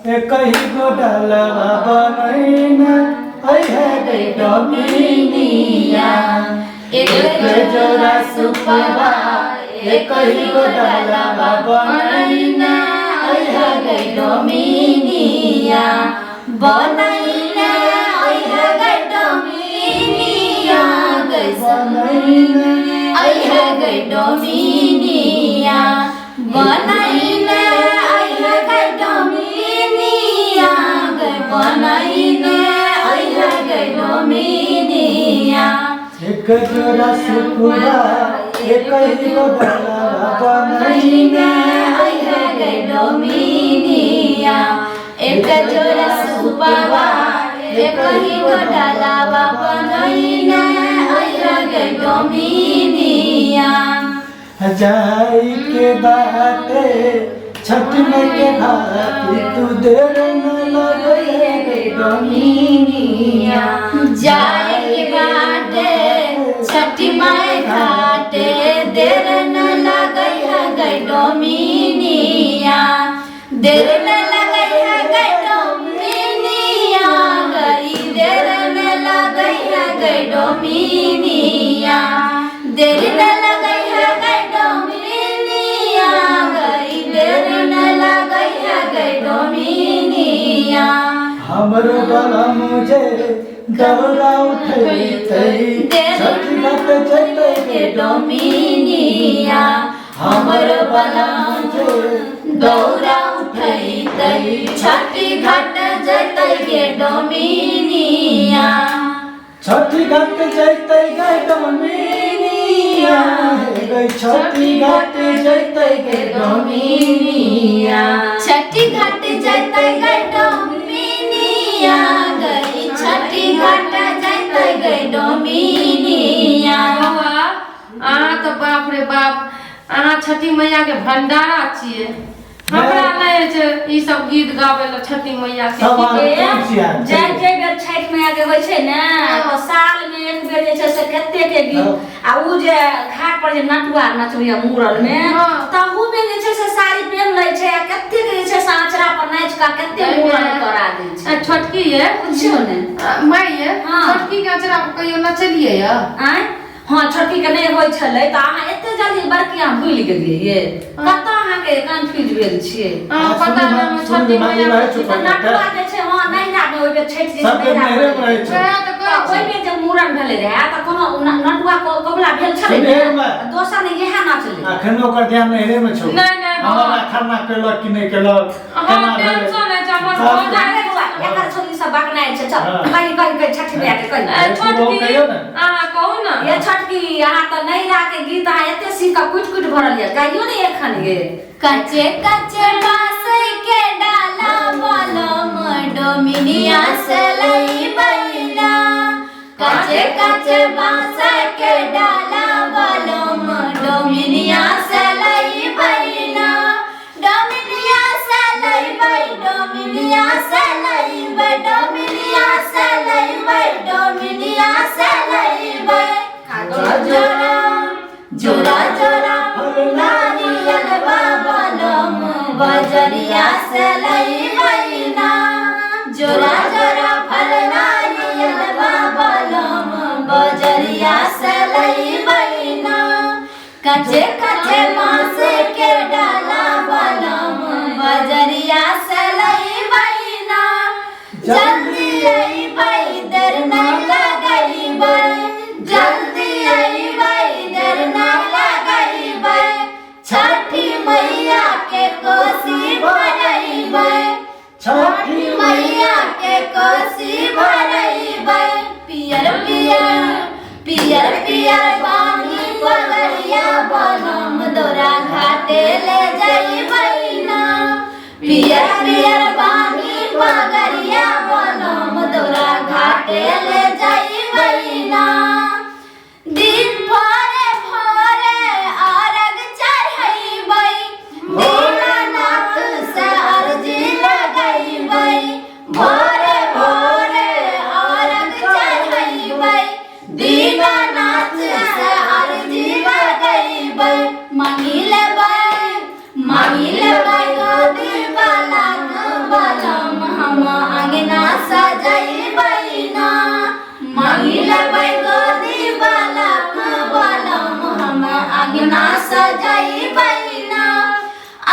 एकही गो डलवा बनैना अइहे गई डोमिनिया। एक जोड़ा सुपवा एकही गो डलवा बनैना अइहे गई डोमिनिया, बनैना अइहे गई डोमिनिया, गई बनैना अइहे गई डोमिनिया, बनैना अइहे गई डोमिनिया, गई बनैना अइहे गई डोमिनिया। एक जोड़ा सुपुआ एकही गो डलवा बनैना अइहे गई डोमिनिया, एक जोड़ा सुपवा एकही गो डलावा बनैना अइहे गई डोमिनिया। जाई के बाटे छठ में के भाती तू देर न लगे गई डोमिनिया। जाए के बाटे छठी माई घाटे देर न लगई है गई डोमिनिया, देर न लगई है गई डोमिनिया, गई देर न लगई है गई डोमिनिया, देर न लगई है गई डोमिनिया, गई देर न लगई है गई डोमिनिया। हमरो बला मुझे दौरा उठैतै छठ घाट जैतै के डोमिनिया, हमर बलम दौरा उठैतै छठी घाट जैतै गे डोमिनिया। छठ घाट जैतै गई डोमिनिया, हे गई छठ घाट जैतै गई डोमिनिया। छठी घाट जैतै गे डोमिनिया, गई छठी घाट जैतै गे डोमिनिया। बौआ, अहाँ तऽ बाप रे बाप, अहाँ छठी मैया के भंडारा छियै। हमरा नहि होइ छै ई सब गीत गाबै लए छठी मैया के। सब अहाँ कोन छियै? जाय जाय बेर छठि मैया के होइ छै ने तऽ साल मे एक बेर जे छै से कते के गीत, आ उ जे घाट पर जे नटुआ नचबैया मूड़न मे, तहू मे जे छै से साड़ी पेन लै छै, आ कते के जे छै से आँचरा पर नाचि कऽ कते मूड़न करा दै छै। छोटकी ये पुछियौ ने माय ये, छोटकी के आँचरा पर कहियो नचलियै ये? आँय, हँ, छोटकी के नहि होइ छलै तऽ अहाँ एते जल्दी बड़की अहाँ भूलि गेलियै ये, कतऽ अहाँके कन्फ्यूज भेल छियै? अहाँ पता नहि हम छठी मैया चुप तऽ नटुआ जे छै, हँ, नैहरा मे ओहि बेर छठि जे सबके नैहरा नैहरे मे रहै छै। वएह तऽ कहै तऽ ओहि छी। बेर जे मूड़न भेलै रहए तऽ कोनो नटुआ कबुला भेल छलै ने, सुनहे मे। दोसर ने इएह नाचलै। अखन ओकर ध्यान नैहरे मे छौ। नहि, नहि, हमरा बौआ। खरना केलक कि नहि केलक, हँ, केना भेलै? टेंशन होइ छै हमर, सब- भऽ जाइ अरे बौआ, एकर छोरी सब बकनाइ छै, चल हँ। कहि कहि कहि छठि मैया के कहि। ए, छोटकी, कहियौ ने। अहाँ कहू ने। ये छोटकी, अहाँ तऽ नैहरा के गीत अहाँ एते सीख कऽ कुटि कुटि भरल ये, गाइयो ने एखन ये। कच्चे कच्चे बांस के डाला बलम डोमिनिया से लई बैना, कच्चे कच्चे बांस के डाला बलम डोमिनिया से लई बैना, डोमिनिया से लईबै, डोमिनिया से लईबै, डोमिनिया से लईबै, डोमिनिया से लईबै, जोड़ा जोड़ा जोड़ा नारियल बाबलम बजरिया से लईबै ना, जोड़ा जोड़ा फल नारियल बाबलम बजरिया से लईबै ना, कच्चे कच्चे बांस के डाला बलम बजरिया से लईबै ना, जल्दी अइबै देर नहि लगैबै, जल्दी अइबै देर नहि लगैबै, छठी मैया के कोसी भरैबै, छठी मैया के कोसी भरैबै, पियर पियर पियर पियर पानी पगरिया बनम दौरा घाटे ले जइबै ना, पियर पियर पानी पगरिया बनम दौरा घाटे ले जइबै ना, दिन भरे भरे अरग चढ़ैबै, दीनानाथ से अर्जी लगैबै, भोरे भोरे अरग चढ़ैबै, दीनानाथ से अर्जी लगैबै, मांगि लेबै, मांगि लेबै गोदी वाला बलम सजैबै ना। मांगी लेबै गोदी बालक बलम हम अंगना सजैबै ना।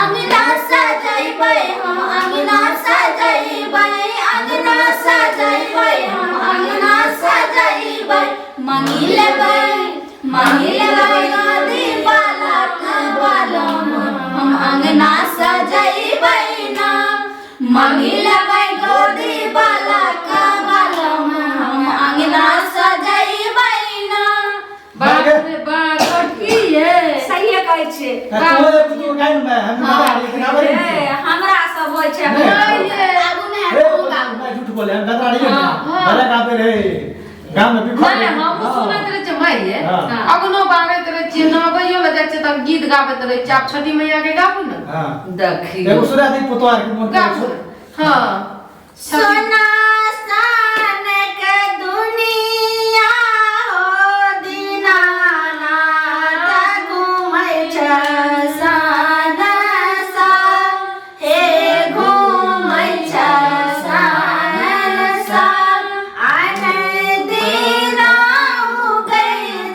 अंगना सजैबै हम अंगना सजैबै, अंगना सजैबै हम अंगना सजैबै। मांगी लेबै, मांगी लेबै गोदी बालक बलम हम अंगना सजैबै ना। मांगी लेबै गोदी बालक बलम हम अंगना सजैबै ना। बाप रे बाप, छोटकी ये। सहिए कहै छियै। तोरे बुझू गाइन में हम बता रही गाबै ए, हमरा सब होइ छै। नहीं ये। आगू नहि ए, आगू गाबू। मैं झूठ बोले, हम बता रही है हाँ। भले गाबै रहे गाम में बिखर नहीं, हम सुनैत रहै छियै माय ये। हाँ। अगनो बारैत रहै छियै, नहबैयो लए जाइ छियै तब गीत गाबैत रहै छियै। आब छठी मैया के गाबू ने। हां, देखियौ। एगो सुना दी पुतवार के मन गाबू। हाँ। सोना सान के दुनिया हो दीनानाथ घूमै छै सान सान, हे घूमै छै सान सान। आन दिना उगै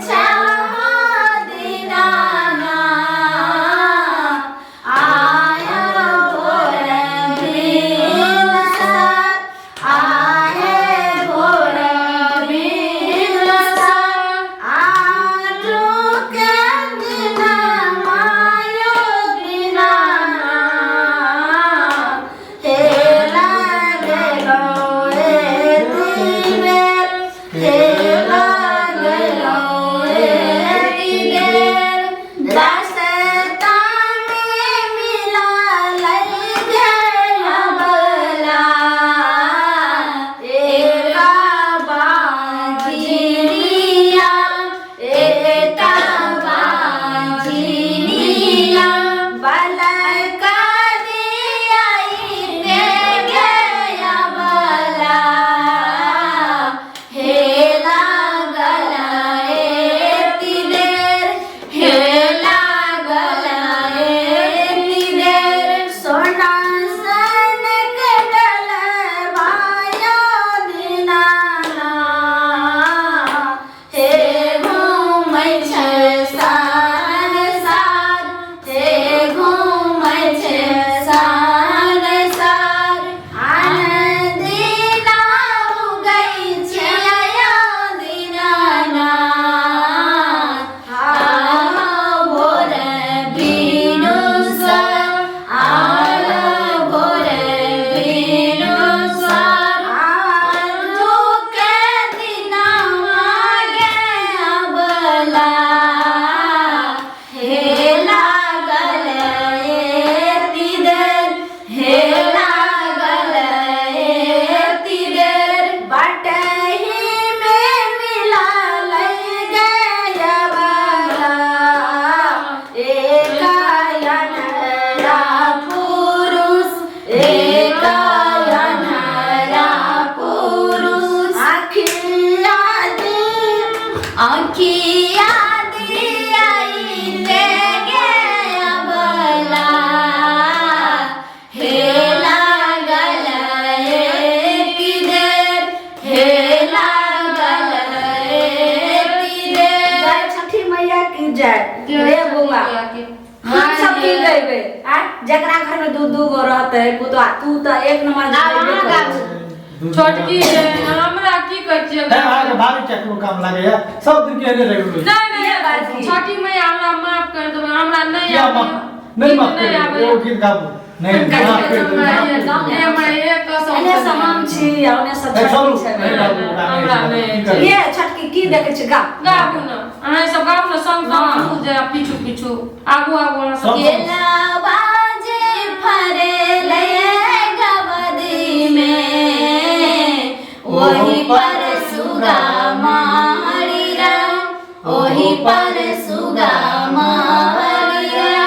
छै हो दीनानाथ, आया भोर भिनसर, आए भोर भिनसर। आजू के दिन मायो दीनानाथ, हे लागलो एती बेर, हे लागलो एती बेर। रास्ता में मिला गेल बला, एका बाझिनिया, एका बाझिनिया। बलका दियाई के गया बला, हे लागल एती देर, हे लागल एती देर। सोना सन के डलवायो दीनानाथ, हे घूमै छै सान सार, हे घूमै छै सान सार। आन दिना उगै छै दीनानाथ, आ भोर भिनुसर, आ भोर भिनुसर। आजू के दिना मागे अबला, हे लागल एती देर, हे लागल एती देर। बटही में मिला गया बला, एका अनहरा पुरुष, एका अनहरा पुरुष। आखिया दी, आखिया दियाई ते गया बला, हे लागल एती देर, हे लागल एती देर। जय छठी मैया की जय। रे बौआ, हम सब की गएबै आ जकरा घर में दू दू गो रहतै पुतवा, तू तऽ एक नंबर आब गएबे अहाँ करै गाबू। छी। छोटकी ये, हमरा की कहै छियै? नहीं, अहाँके भारी चक्कू काम लागैया सब दिन केने रहि नहीं नहीं, ये बात की। छठी मैया हमरा माफ कर देबै, हमरा नहीं किया आबैया। माफ नहीं? गीत माफ नहीं कर आबैया। एगो गीत गाबू। नहीं, माफ कर देबै। ए माय, ए कसम एने से। से हम छी आ ओने से ए, छठकी चलू छै। नहीं गाबू, हमरा गाबू, नहि। की करबै? ये छठकी की देखै छी गा। गाबू ने, अहाँ सब गाबू ने संग संग, हमहूँ जायब पीछू पीछू, आगू आगू अहाँ सब। सब- केलावा जे फरेले गवदी में, ओही पर सुगा मारिरा, ओही पर सुगा मारिरा।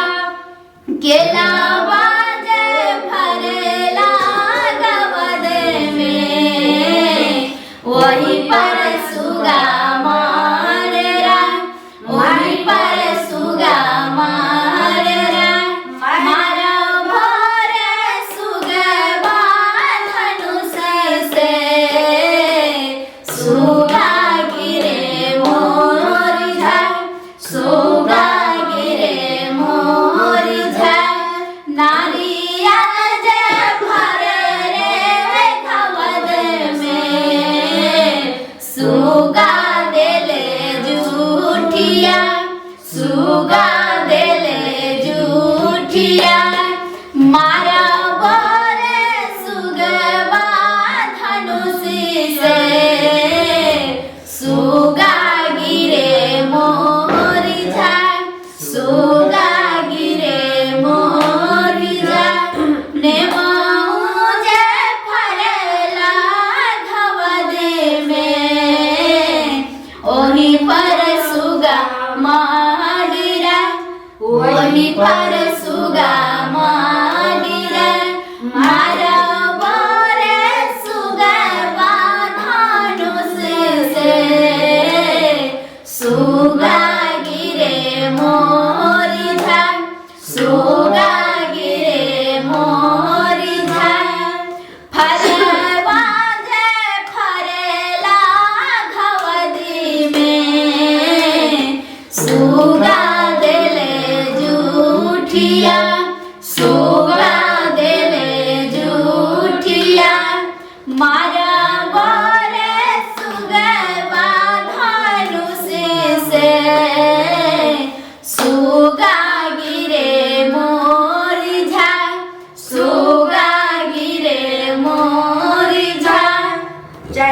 केलावा जे फरेला गवद में, ओही पर सुगा माररा, ओही पर सुगा माररा। मारा भोर सुगवा धनुष से,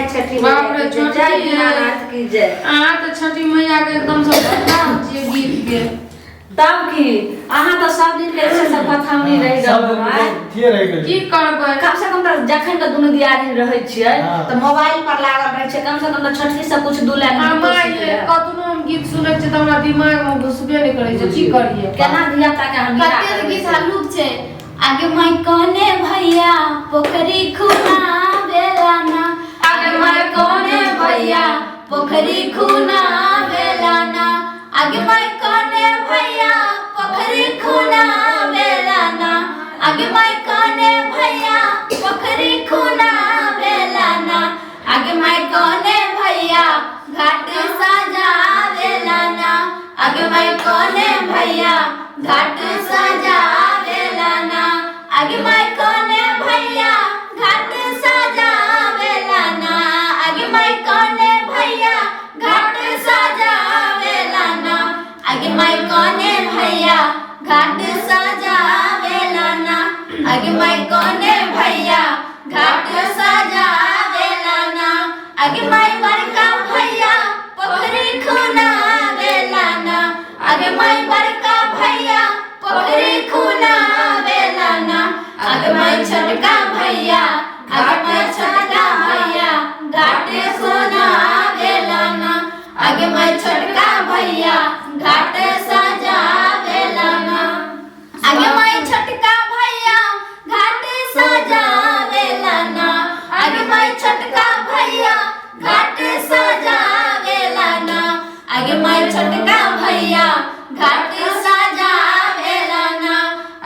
जय छठी मैया बाप रे, की जय, जय छोटकी है। दीनानाथ की जय। अहाँ तऽ छठी मैया के एकदम से भंडार छियै गीत के। तब की अहाँ तऽ सब दिन के जे छै से पथावनी रहि सब गेलहुँ दिन आँय। थिए रहि गेलै। की करबै? कम से कम तऽ जखन के दुनू दियादनी रहै छियै हाँ। तऽ मोबाइल पर लागल रहै छै, कम से कम तऽ छोटकी से कुछ दू लाइन आ गीतो माय सीख ये, लेब। कतनो हम गीत सुनै छियै तऽ हमरा दिमाग मे घुसबे नहि करै छै, की करियै? केना धिया पुता के हम बियाह कते करबै गीत से? हल्लुक छै। आगे माय कोने भैया पोखरी खुना बेलाना, आगे माय कोने भैया पोखरी खुना बेलाना, आगे माय कोने भैया पोखरी खुना बेलाना, आगे माय कोने भैया पोखरी खुना बेलाना, आगे माय कोने भैया घाट सजा बेलाना, आगे माय कोने भैया घाट सजा बेलाना, आगे माय कोने भैया घाट सजा बेलाना, आगे माय कोने भैया घाट सजा बेलाना, आगे माय कोने भैया घाट सजा बेलाना, आगे माय कोने भैया घाट सजा बेलाना, आगे माय बड़का भैया पोखरी खुना बेलाना, आगे माय बड़का भैया पोखरी खुना बेलाना, आगे माय छोटका भैया, आगे माय छोटका भैया घाट सोना बेलाना, आगे माय छोटका भैया घाट सजा बेलाना, आगे माय छोटका भैया घाट सजा बेलाना, आगे माय छोटका भैया घाट सजा बेलाना, आगे माय छोटका भैया घाट सजा बेलाना,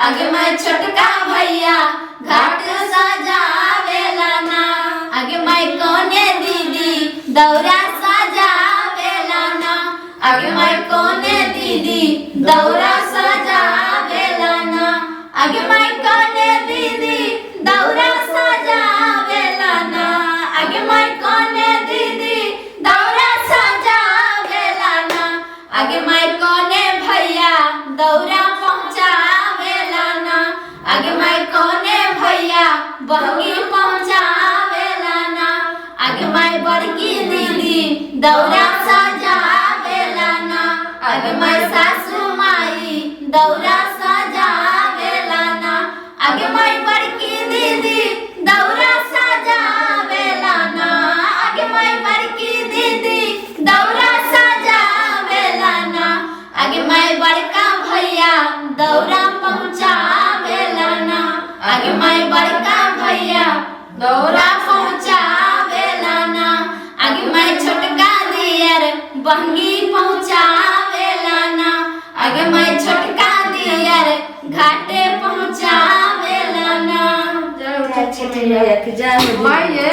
आगे माय छोटका भैया घाट सजा बेलाना, आगे माय कोने दीदी दौरा सजा बेलाना, आगे माय कोने दीदी दौरा सजा बेलाना, आगे माय कोने दीदी दौरा सजा बेलाना, आगे माय कोने दीदी दौरा सजा बेलाना, आगे माय कोने भैया दौरा पहुँचा बेलाना, आगे माय कोने भैया बहंगी पहुँचा बेलाना, आगे माय बड़की दीदी दौरा सजा बेलाना, आगे माय सासू माई दौरा सजा बेलाना, आगे माय बड़की दीदी दौरा सजा बेलाना, आगे माय बड़की दीदी दौरा सजा बेलाना, आगे माय बड़का भैया दौरा पहुँचा बेलाना, आगे माय बड़का भैया दौरा पहुँचा बेलाना, आगे माय छोटका दियर बहंगी पहुँचा बेलाना, आगे माय छोटका दियर घाटे पहुँचा बेलाना। जय हो जय छठी मैया की जय हो। माय ये,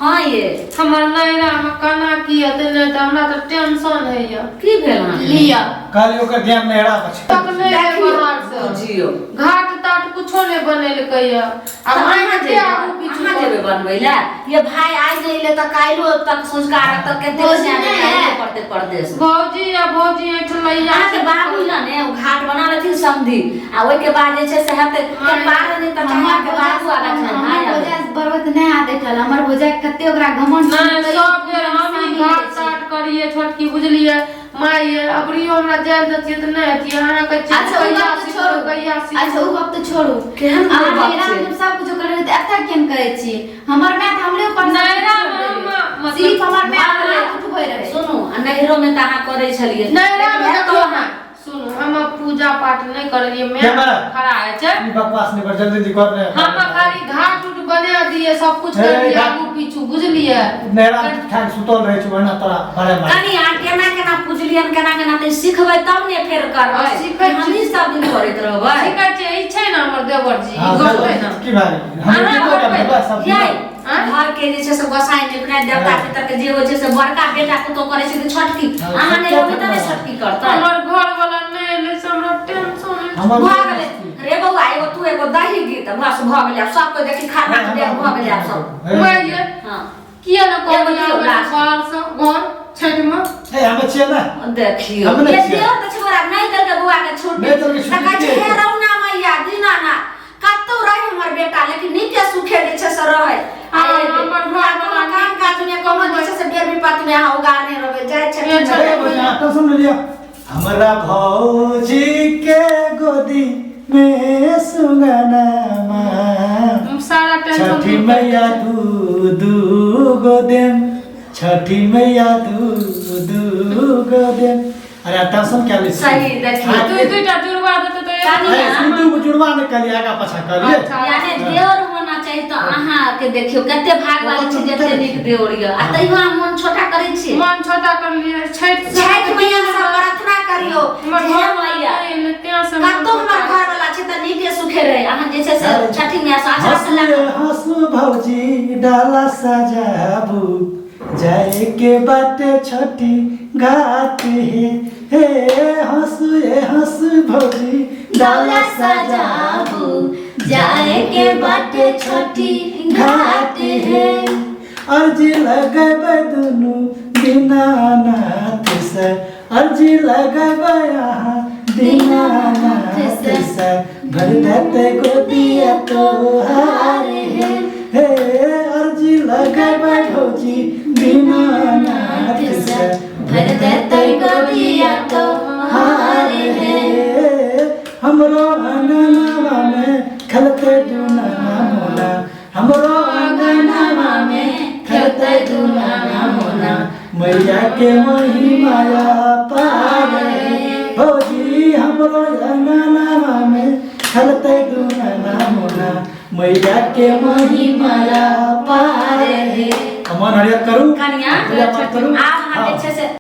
हाँ ये हमर नैना मे केना की हेतै, नहि तऽ हमरा तऽ टेंशन होइया। की भेल अहाँके? लिअ कहलियै ओकर ध्यान नहिरा पर छै। तक नहि रहै बाहर से। बुझियौ घाट ताट कुछो नहि बनेलकै या। आ तऽ माय अहाँ के जेबै, आगू पीछू अहाँ जेबै बनबै लए? ये भाय आइ नहि एलै तऽ काल्हिओ तक संस्कार तक कते भौजी सियाने नहि काल्हिओ आयल। पड़तै परदेश। भौजी आ भौजी एठलैया। अहाँके बाबू लए ने ओ घाट बना लेथिन समधी, आ ओहिके बाद जे छै से हेतै माय। पार नहि तऽ हमर अहाँके बाबू आबै छनि, हमर भाय आबै। भौजा पर्वत नहि आबै छल, हमर भौजा कते ओकरा घमंड नहि, छै, सब बेर हम ही घाट ताट करियै छोटकी, बुझलियै माय ये, अबरियो हमरा जाय दैतियै तऽ नहि हेतियै। अहाँ कहै छियै अच्छा, ओ कहिया गप तऽ सिखबै, छोड़ू। कहिया सिखबै। अच्छा, ओ गप तऽ छोड़ू। केहन अहाँ गप नैहरा छै? में सब कुछो करै तऽ एतऽ केहन करै छी? हमर माय तऽ हमरे ऊपर सब नैहरा छोड़ि में देलै। हम मतलब सिर्फ हमर माय भऽ हमर गेलै। हाथ उठबै रहै। सुनू, आ नैहरो में तऽ अहाँ करै छलियै। नैहरा में एतऽ देखियौ अहाँ ने, सुनू, हम पूजा पाठ नहि करलियै, माय कैमरा। खड़ा होइ छै। ई बकवास नहि कर, जल्दी जल्दी कर ने। हम खाली घाट उट बना दिए, सब कुछ हे, कर दिए घाट- आगू पीछू, बुझलियै? नहिरा में ठाक सुतल रहै छै, ओहिना तोरा बड़े मार। कनि अहाँ केना केना पूजलियन, केना केना तऽ सिखबै तब ने फेर करबै। आ, सिखै छी। हमही सब दिन करैत रहबै। सिखै छियै, ई छै ने हमर देवर जी, ई हाँ, करतै ने। की भाई हम अहाँ की करबै करबै? बस सब यै, आँय? घर के जे छै से गोसाई निपनाइ देवता हाँ। पितर के जे होइ छै से बड़का बेटा पुतोह करै छै तऽ छोटकी, हाँ, अहाँ नहि छोटका रहबै तऽ नहि छोटका। छोटकी करतै। हमर घर वाला नहि एलै से हमरा टेंशन होइ छै। हमर भऽ गेलै रे बौआ, एगो तू एगो दही गीत बस भऽ गेलै। आब सब कोइ देखी खरना के बेर भऽ गेलै आब सब। हे, माय ये, हाँ किया ने एगो कहलियै दियौ हमरा लास्ट। बाहर से घर छठि मे? हे, हमे छियै ने। देखियौ हम नहि ये छियै। देव तऽ छोरा नहि देलकै बौआ के छुट्टी। नहि देलकै छुट्टी, तऽ कहै छै के? हे रौना मैया दीनानाथ कतौ रहे हमर बेटा, लेकिन नीके सुखे जे छै से रहै। आ हाँ, एबै। हमर हमरा घरवला कोनो काम काज नहि टेंशन नहीं लिया। हमरा भौजी के गोदी में सुगना हम सारा टेंशन छठी दूर कर मैया दै छै। दू दू गो देम, छठी मैया दू दू गो देम। अरे टेंशन क्या ली? सही, देखिए। दुई दुईटा जुड़वा देतै तऽ एक कनिया। अरे दू गो जुड़वा नहीं कलिए, आगा पाछा करिए। अच्छा। यानी देवर होना चाही तऽ अहाँके देखियौ कते भागवान छी, जते नीक देवर यऽ, आ तैयो अहाँ मन छोटा करै छी। मन छोटा कर लियै। छठि छठि मैया से प्रार्थना करियौ हमर जे हे घर मैया, नहि तें से मन कतौ हमर छोटा। घर वाला छै तऽ नीके सुखे रहे। अहाँ जे छै से छठि मैया से आशा हंसू लगा हंसू भौजी डाला सजाबू, जाए के बाटे छठी घाट हे। हे हंसू ए हंसू भौजी डाला सजाबू, जाए के बाटे छठी घाट हे। अर्जी लगबै दुनू दीनानाथ से, अर्जी लगबै अहाँ दीनानाथ से, भर देते गोदिया तोहार हे। हे अर्जी लगबै भौजी दीनानाथ से, भर देते गोदिया तोहार हे। हमरो अंगनावा में खेलते दुना मोना, हमरो अंगनावा में खेलते दुना मोना, मैया के महिमा पार हे। भौजी हमरो अंगनावा में खेलते दुना मोना, मैया के महिमा पार हे। मन हरियर करू, कनिया, पूजा पाठ करू। आब अहाँ जे छै से